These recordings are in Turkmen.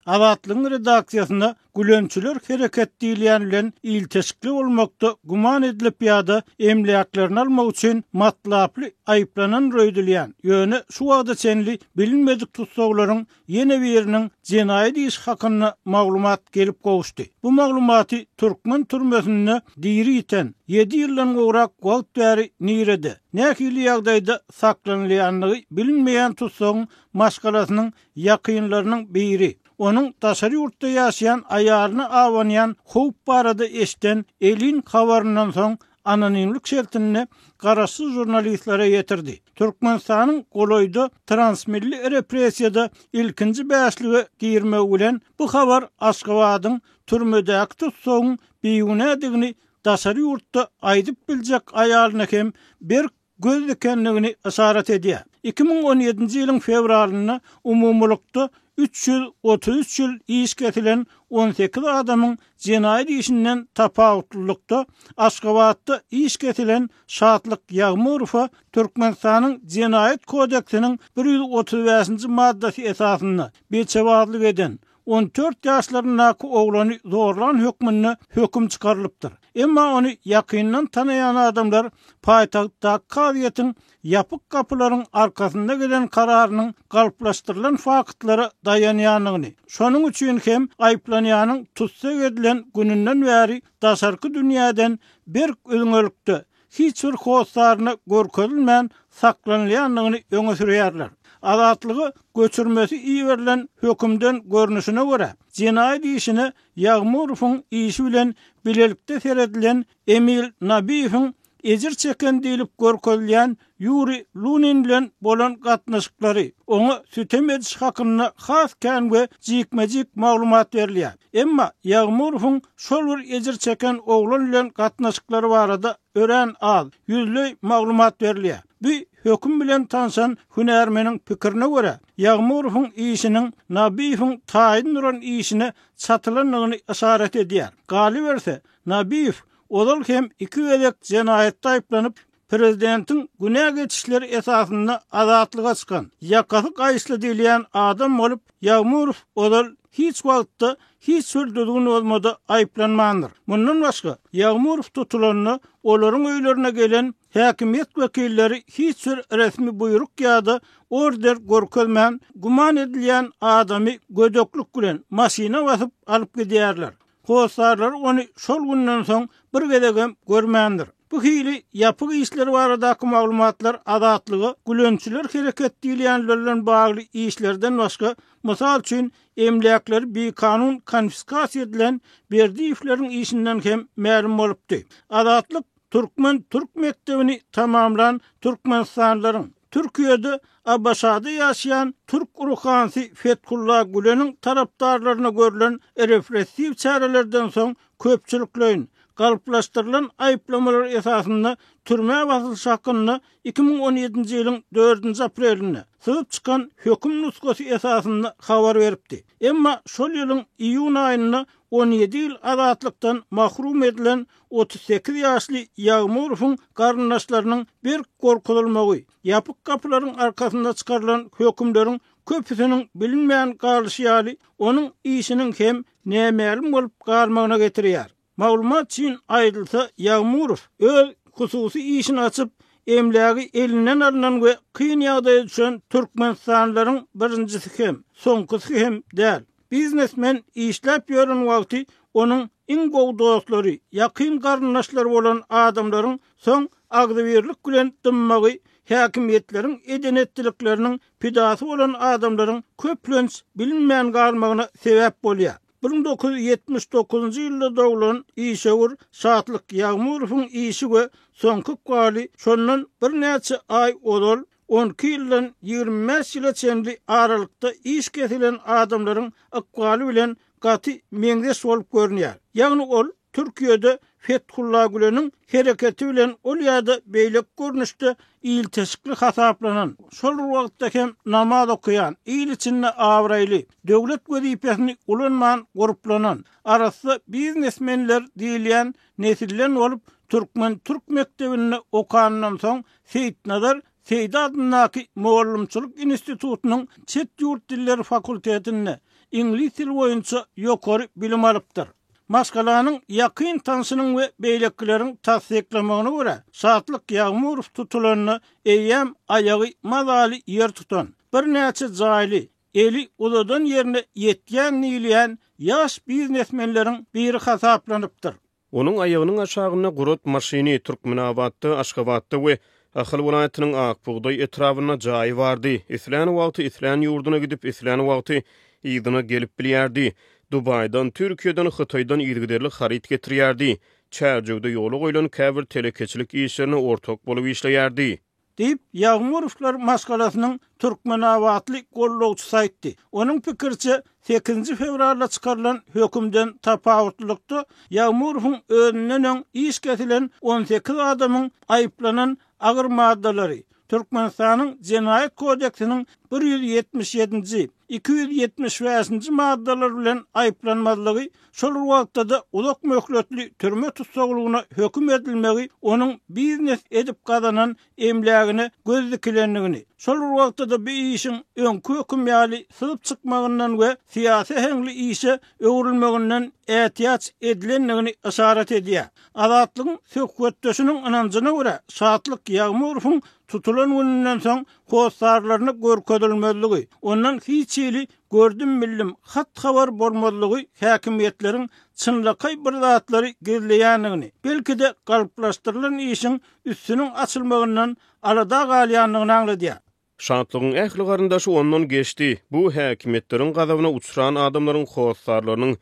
Azatlygyň redaksiýasyna Gülençiler hereket diýilýän bilen ilteşikli bolmakda güman edilip ýa-da emläklerini almak üçin matlaply aýyplanan öýdülýän, ýöne şu wagta çenli bilinmedik tussaglaryň ýene biriniň jenaýat işi hakynda maglumat gelip gowuşdy. Bu maglumaty türkmen türmesinde diri ýiten, ýedi ýyldan gowrak wagt bäri nirede, nähili ýagdaýda saklanylýandygy bilinmeýän tussagyň maşgalasynyň ýakynlarynyň biri, onuň daşary ýurtda ýaşaýan aýalyna abanýan howp barada eşiden elin habaryndan soň anonimlik şertinde garaşsyz žurnalistlere ýetirdi. Türkmenistanyň golaýda transmilli repressiýada ilkinji bäşlige girmegi bilen bu habar Aşgabadyň türmedäki tussagyň bigünädigini daşary ýurtda aýdyp biljek aýalyna hem berk göz dikendigini yşarat edýär. 2017-nji ýylyň fewralynda umumylykda 333 ýyl iş kesilen 18 adamyň jenaýat işinden tapawutlylykda, Aşgabatda iş kesilen Şatlyk Ýagmyrowa Türkmenistanyň Jenaýat kodeksiniň 135-nji maddasy esasynda beçebazlyk eden, 14 ýaşlaryndaky oglany zorlan hökmünde höküm çykarylypdyr. Emma ony ýakyndan tanaýan adamlar paýtagtdaky kazyýetiň ýapyk gapylaryň arkasynda gelen kararynyň galplaşdyrylan faktlara daýanýandygyny, şonuň üçin hem aýyplanýanyň tussag edilen gününden bäri daşarky dünýäden berk üzňelikde, hiç bir hossaryna görkezilmän saklanylýandygyny öňe sürýärler. Azatlyga göçürmesi iberilen hökümden görnüşine görä, jenaýat işine Ýagmurowyň işi bilen bilelikde seredilen Emil Nabiýewiň ejir çeken diýlip görkezilýän Ýuriý Lunin bilen bolan gatnaşyklary, oňa sütem ediş hakynda has kän we jikme-jik maglumat berilýär. Emma Ýagmurowyň şol bir ejir çeken oglan bilen gatnaşyklary barada örän az, ýüzleý maglumat berilýär. Bu höküm bilen tanşan hünärmeniň pikirine görä, Ýagmurowyň işiniň Nabiýewiň taýyn duran işine çatylandygyny yşarat edýär. Galyberse, Nabiýew ozal hem iki gezek jenaýatda aýyplanyp, Prezidentiň günä geçişleri esasynda azatlyga çykan, ýakasy gaýyşly diýilýän adam bolup, Ýagmurow ozal hiç wagtda hiç bir düzgün bozmada aýyplanmandyr. Mundan başga, Ýagmurow tutulanda olaryň öýlerine gelen häkimiýet wekilleri hiç bir resmi buýruk ýa-da order görkezmän, güman edilýän adamy gödeklik bilen maşyna basyp alyp gidýärler. Hossarlary ony şol günden soň bir gezegem görmändir. Bu hili ýapyk işler baradaky maglumatlar Azatlyga Gülençiler hereket diýilýänler bilen bagly işlerden başga, mysal üçin, emläkleri bikanun konfiskasiýa edilen Berdiýewleriň işinden hem mälim bolupdy. Azatlyk Türkmen-türk mekdebini tamamlan türkmenistanlylaryň, Türkiýede ABŞ-da ýaşaýan türk ruhanysy Fethulla Güleniň tarapdarlaryna görlen repressiw çärelerden soň köpçülikleýin, galplaşdyrylan aýyplamalar esasynda türmä basylyşy hakynda 2017-nji ýylyň dördünji aprelinde syzyp çykan höküm nusgasy esasynda habar beripdi. Emma şol ýylyň iýun aýynda 17 ýyl azatlykdan mahrum edilen 38 ýaşly Ýagmurowyň garyndaşlarynyň berk gorkuzylmagy, ýapyk gapylaryň arkasynda çykarylan hökümleriň köpüsiniň bilinmän galyşy ýaly, onuň işiniň hem nämälim bolup galmagyna getirýär. Maglumat üçin aýdylsa, Ýagmurow öz hususy işini açyp, emlägi elinden alnan we kyn ýagdaýa düşen türkmenistanlylaryň birinjisi hem, soňkusy hem däl. Biznesmen işläp ýören wagty onuň iň gowy dostlary, ýakyn garyndaşlary bolan adamlaryň soň agzybirlik bilen dymmagy häkimiýetleriň eden-etdilikleriniň pidasy bolan adamlaryň köplenç bilinmän galmagyna sebäp bolýar. 1979-njy ýylda doglan işewür Şatlyk Ýagmurowyň işi we soňky ykbaly şondan birnäçe aý ozal 12 ýyldan 25 ýyla çenli aralykda iş kesilen adamlaryň ykbaly bilen gaty meňzeş bolup görünýär. Ýagny ol Türkiýede Fethulla Güleniň hereketi bilen ol ýa-da beýleki görnüşde ilteşikli hasaplanan, şol bir wagtda hem namaz okaýan, il içinde abraýly, döwlet wezipesini ulanman gurplanan, arassa biznesmenler diýilýän nesilden bolup, türkmen-türk mekdebinde okanyndan soň Seýitnazar. Seýdi adyndaky mugallymçylyk institutynyň çet ýurt dilleri fakultetinde iňlis dili boýunça ýokary bilim alypdyr. Maşgalanyň ýakyn tanşynyň we beýlekileriň tassyklamagyna görä, Şatlyk Ýagmurow tutulanda eýýäm aýagy mazaly ýer tutan, birnäçe jaýly, eli uzadan ýerine ýetýän diýilýän ýaş biznesmenleriň biri hasaplanypdyr. Onuň aýagynyň aşagynda gurat maşyny, Türkmenabatda, Aşgabatda we Ahal welaýatynyň Ak bugdaý etrabynda jaýy bardy. Islän wagty islän ýurduna gidip, islän wagty yzyna gelip bilýärdi. Dubaýdan, Türkiýeden, Hytaýdan yzygiderli haryt getirýärdi. Çärjewde ýola goýlan käbir telekeçilik işlerine ortak bolup işleýärdi. Diýip, Ýagmurowlar maşgalasynyň türkmenabatly gollagçysy aýtdy. Onuň pikiriçe, sekizinji fewralda çykarylan hökümden tapawutlylykda, Ýagmurowyň özünden öň iş kesilen 18 adamyň aýyplanan agyr maddalary, Türkmenistanyň Jenaýat kodeksiniň 177-nji, 275-nji maddalary bilen aýyplanmazlygy, şol bir wagtda-da uzak möhletli türme tussaglygyna höküm edilmegi onuň biznes edip gazanan emlägine göz dikilendigini, şol bir wagtda-da bu işiň öňki höküm ýaly syzyp çykmagyndan we syýasy äheňli işe öwrülmeginden ätiýaç edilendigini yşarat edýär. Azatlygyň söhbetdeşiniň ynanjyna görä, Şatlyk Ýagmurowyň tutulan gününden soň hossarlaryna görkezilmezligi, ondan hiç hili gördüm-bildim hat-habar bolmazlygy häkimiýetleriň çynlakaý bir zatlary gizleýändigini, belki-de galplaşdyrylan işiň üstüniň açylmagyndan alada galýandygyny aňladýar. Şatlygyň ähli garyndaşy ondan geçdi. Bu häkimiýetleriň gazabyna uçran adamlaryň hossarlarynyň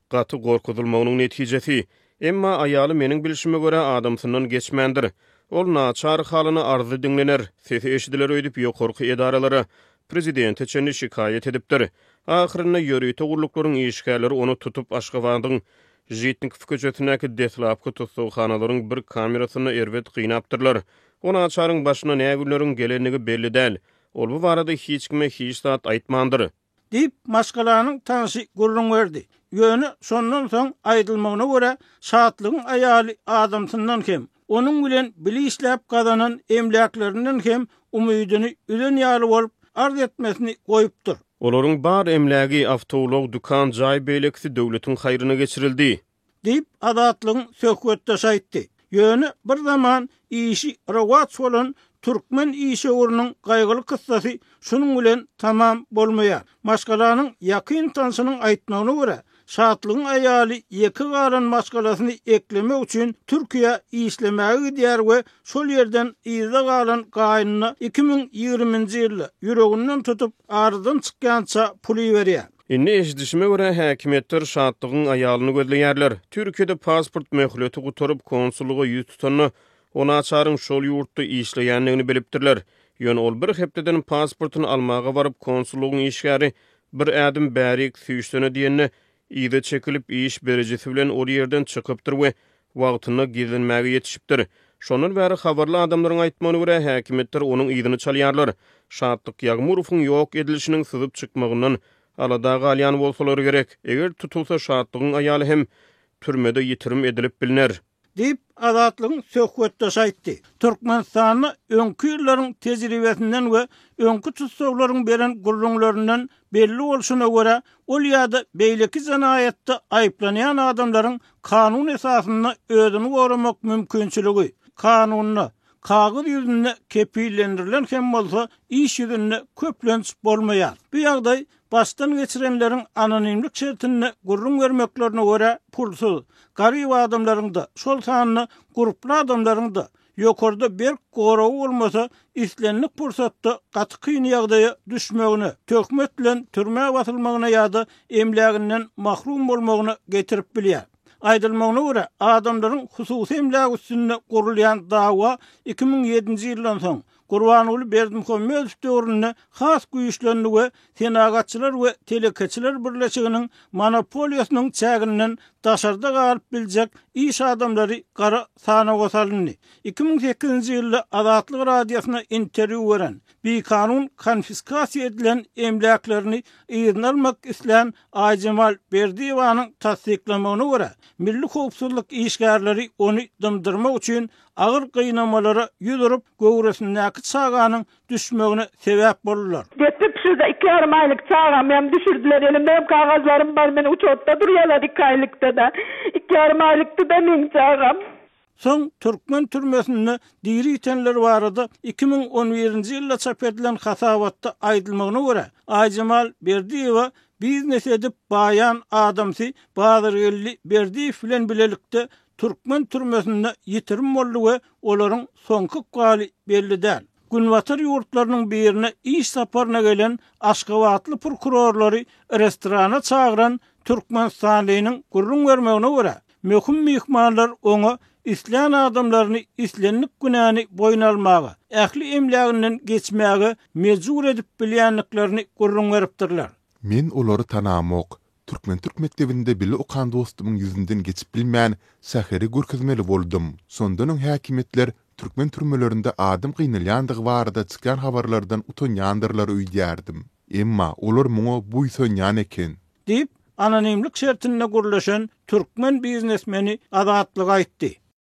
gaty gorkuzylmagynyň netijesi. Emma aýaly meniň bilşime görä adamsyndan geçmändir. Ol naçar halyna arzy diňlener, sesi eşidiler öýdüp ýokarky edaralara, prezidente çenli şikaýat edipdir. Ahyrynda ýörite gulluklaryň işgärleri ony tutup Aşgabadyň Žitnikow köçesindäki deslapky tussaghanalaryň bir kamerasynda erbet gynapdyrlar. O naçaryň başyna nä günleriň gelendigi belli däl. Ol bu barada hiç kime hiç zat aýtmandyr. Diýip, maşgalanyň tanşy gürrüň berdi. Ýöne şondan soň, aýdylmagyna görä, Şatlygyň aýaly adamsyndan hem, onuň bilen bile işläp gazanan emläklerinden hem umydyny üzen ýaly bolup, arz etmesini goýupdyr. Olaryň bar emlägi, awtoulag, dükan, jaý beýlekisi döwletiň haýryna geçirildi. Diýip, Azatlygyň söhbetdeşi aýtdy. Ýöne bir zaman işi rowaç bolan türkmen işewüriniň gaýgyly kyssasy şunuň bilen tamam bolmaýar. Maşgalanyň ýakyn tanşynyň aýtmagyna görä, Şatlygyň aýaly ýeke galan maşgalasyny eklemek üçin Türkiýä işlemäge gidýär we şol ýerden yzda galan gaýnyna 2020-nji ýylda ýüreginden tutup aradan çykýança pul iberýär. Indi eşidişime görä, häkimiýetler Şatlygyň aýalyny gözleýärler. Türkiýede pasport möhleti gutaryp, konsullyga ýüz tutanda, o naçaryň şol ýurtda işleýändigini bilipdirler. Ýöne ol bir hepdeden pasportyny almaga baryp, konsullygyň işgäri bir ädim bärik süýşsene diýende, yza çekilip, iş berijisi bilen ol ýerden çykypdyr we wagtynda gizlenmäge ýetişipdir. Şondan bäri habarly adamlaryň aýtmagyna görä, häkimiýetler onuň yzyny çalýarlar. Şatlyk Ýagmurowyň ýok edilişiniň syzyp çykmagyndan alada galýan bolsalar gerek. Eger tutulsa, Şatlygyň aýaly hem türmede ýitirim edilip bilner. Diýip, Azatlygyň söhbetdeşi aýtdy. Türkmenistanda öňki ýyllaryň tejribesinden we öňki tussaglaryň beren gürrüňlerinden belli bolşuna görä, ol ýa-da beýleki jenaýatda aýyplanýan adamlaryň kanun esasynda özüni goramak mümkinçiligi, kanunda, kagyz ýüzünde kepillendirilen hem bolsa, iş ýüzünde köplenç bolmaýar. Bu ýagdaý başdan geçirenleriň anonimlik şertinde gürrüň bermeklerine görä, pulsuz, garyp adamlaryň-da, şol sanda gurply adamlaryň-da, ýokarda berk goragy bolmasa, islendik pursatda gaty kyn ýagdaýa düşmegine, töhmet bilen türmä basylmagyna ýa-da emläginden mahrum bolmagyna getirip bilýär. Aýdylmagyna görä, adamlaryň hususy emlägi üstünde gurulýan dawa 2007-nji ýyldan soň, Gurbanguly Berdimuhamedow döwründe has güýçlendi we Senagatçylar we telekeçiler birleşiginiň monopoliýasynyň çäginden daşarda galyp biljek iş adamlary gara sanawa salyndy. 2008-nji ýylda Azatlyk Radiosyna interwýu beren, bikanun konfiskasiýa edilen emläklerini yzyna almak islän Aýjemal Berdiýewanyň tassyklamagyna görä, milli howpsuzlyk işgärleri ony dymdyrmak üçin. agyr gynamalara ýüz urup, göwresindäki çaganyň düşmegine sebäp boldular. Depip şurada iki ýarym aýlyk çagamy hem düşürdiler. Elimde hem kagyzlarym bar. Meni uçotda durýarlar iki aýlykda-da. Iki ýarym aýlykdy-da meň çagam. Soň türkmen türmesinde diri ýitenler barada 2011-nji ýylda çap edilen hasabatda aýdylmagyna görä, Aýjemal Berdiýewa biznes edip baýan adamsy Bazargeldi Berdiýew bilen bilelikde türkmen türmesinde ýitirim boldy we olaryň soňky ykbaly belli däl. Günbatar ýurtlarynyň birine iş saparyna gelen aşgabatly prokurorlary restorana çagyran türkmenistanlynyň gürrüň bermegine görä, Möhüm myhmanlar oňa islän adamlaryny islendik günäni boýun almaga, ähli emläginden geçmäge mejbur edip bilýändiklerini gürrüň beripdirler. Men olary tanamok. Türkmen-türk mekdebinde bile okan dostumyň ýüzünden geçip bilmän, şäheri görkezmeli boldum. Şondan öň häkimiýetler türkmen türmelerinde adam gynalýandygy barada çykýan habarlardan utanýandyrlar öýdýärdim. Emma olar muňa buýsanýan eken. Diýip, anonimlik şertinde gürleşen türkmen biznesmeni Azatlyga aýtdy.